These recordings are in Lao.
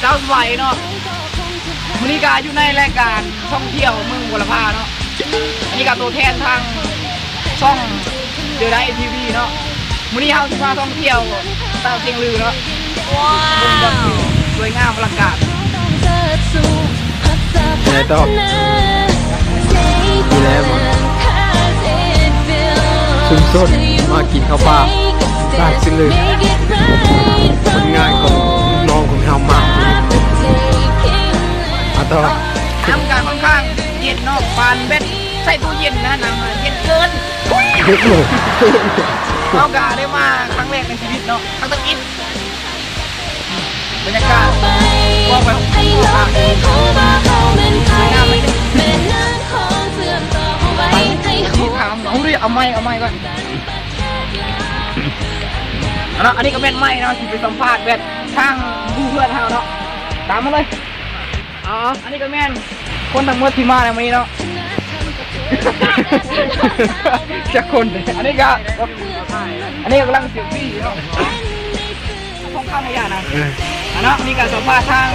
ເຈົ້າສະບາຍດີເນາະ ມື້ນີ້ກະຢູ່ໃນລາຍການທ່ອງທ່ຽວເມືອງບົວລະພາເນາະ ອັນນີ້ກະໂຕແທນທາງຊ່ອງເດີໄດທີວີເນາະ ມື້ນີ້ເຮົາຊິພາທ່ອງທ່ຽວຕະຫຼາດຊຽງລືເນາະ ວ້າວ ເບິ່ງແບບສວຍງາມອະລັງການ ແລ້ວຕໍ່ ນີ້ແຫຼະ ຊຸມຊົນມາກິນເຂົ້າປ່າ ຕະຫຼາດຊຽງລື ຜົນງານຂອງລູກນ້ອງຂອງເຮົາມາ ອາ ຕໍ່ ນ້ຳກະຄ່ອນຂ້າງເຢັນເນາະ ປານແບບໃສ່ຕູ້ເຢັນນະ ນ້ຳເຢັນເກີນ ເຢັນເກີນ ເຮົາກະໄດ້ມາຄັ້ງແລກໃນຊີວິດເນາະ ຄັ້ງທຳອິດ ບັນຍາກາດ ເວົ້າໄປ ເອົາເອົາໄມ້ ເອົາໄມ້ກ່ອນ ເອົາເນາະ ອັນນີ້ກະແມ່ນໄມ້ເນາະ ຊິໄປສຳພາດແບບທາງໝູ່ເພື່ອນເຮົາເນາະ ຕາມມາເລີຍ ອໍ ອັນນີ້ກະແມ່ນຄົນທັງໝົດທີ່ມາໃນມື້ນີ້ເນາະ ຈັກຄົນ ອັນນີ້ກະ ອັນນີ້ກຳລັງເຊວຟີ້ເນາະ ຂອງຂ້າມະຍານະ ເອີ ອັນເນາະ ນີ້ກະສຳພາດທາງ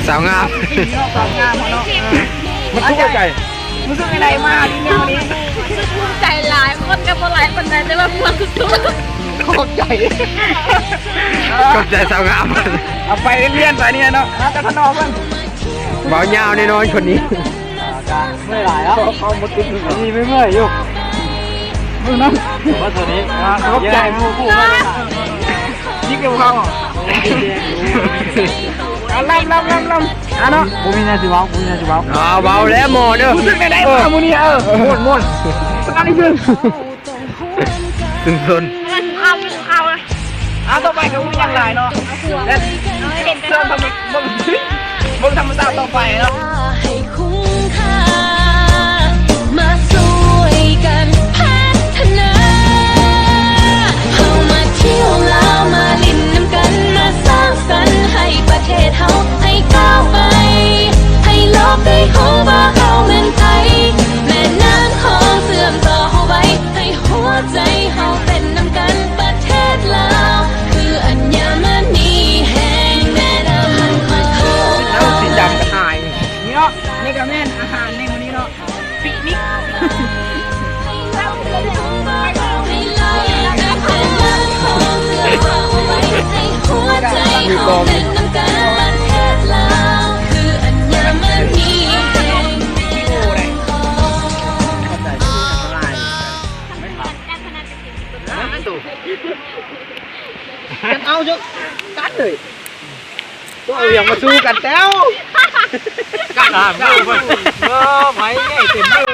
ສາວງາມ ສາວງາມເນາະ ເອີ ມັນຄືໃຈ ຮູ້ສຶກຈັ່ງໃດມາທີ່ນີ້ມື້ນີ້ ຮູ້ສຶກພູມໃຈຫຼາຍ ຄົນກະບໍ່ຫຼາຍປານໃດ ແຕ່ວ່າມ່ວນສຸດໆ ຂອບໃຈ ຂອບໃຈສາວງາມ ເອົາໄປເລື່ອນໄປນີ້ເນາະ ຫາແຕ່ຂະໜອບເພິ່ນ ເວົ້າຍາວແນ່ນອນຄົນນີ້ ເມື່ອຍຫຼາຍແລ້ວ ເຂົາບໍ່ຕິດ ອັນນີ້ເມື່ອຍຢູ່ ເບິ່ງນຳ ວ່າຕົວນີ້ ອ່າ ຂອບໃຈໝູ່ຄູ່ມາ ຍິງກັບເຂົາ ອ່າ ລຳ ລຳ ລຳ ລຳ ອ່າ ເນາະ ບໍ່ມີແນວຊິເວົ້າ ບໍ່ມີແນວຊິເວົ້າ ອ່າ ເວົ້າແລ້ວໝໍເດີ ຮູ້ສຶກແນວໃດ ເອີ ມາມື້ນີ້ ເອີ ມ່ວນ ມ່ວນ ສະບາຍດີ ຊຸມຊົນ ເອົາຕໍ່ໄປກະບໍ່ມີຫຍັງຫຼາຍເນາະ ແລະ ເບິ່ງທຳມະ ເບິ່ງ ເບິ່ງທຳມະຊາດຕໍ່ໄປເນາະ ໃຫ້ຄຸ້ມຄ່າ ມາຊ່ວຍກັນພັດທະນາ ເຮົາມາທ່ຽວລາວ ມາຫຼິ້ນນຳກັນ ມາສ້າງສັນໃຫ້ປະເທດເຮົາ ໃຫ້ກ້າວໄປ ໃຫ້ໂລກໄດ້ຮູ້ວ່າເຮົາແມ່ນໃຜ ແມ່ນ້ຳຂອງເຊື່ອມຕໍ່ເຮົາໄວ້ ໃຫ້ ຫົວໃຈເຮົາເຕັ້ນນຳກັນ ປະເທດລາວ ຄືອັນຍາມະນີແຫ່ງແມ່ນ້ຳຂອງເຮົາ ເອົາສີດຳກະອາຍ ນີ້ເນາະ ນີ້ກະແມ່ນອາຫານໃນມື້ນີ້ເນາະ ປິກນິກ ໃຫ້ຫົວໃຈເຮົາເຕັ້ນນຳກັນ ປະເທດລາວ ຄືອັນຍາມະນີແຫ່ງ ເອົາເຈົ້າກັນເລີຍ ໂຕເອົາຫຍັງມາສູ້ກັນແຕ້ວ ກັນ ເອີ ໄມ້ໃຫຍ່ເຕັມເລີຍ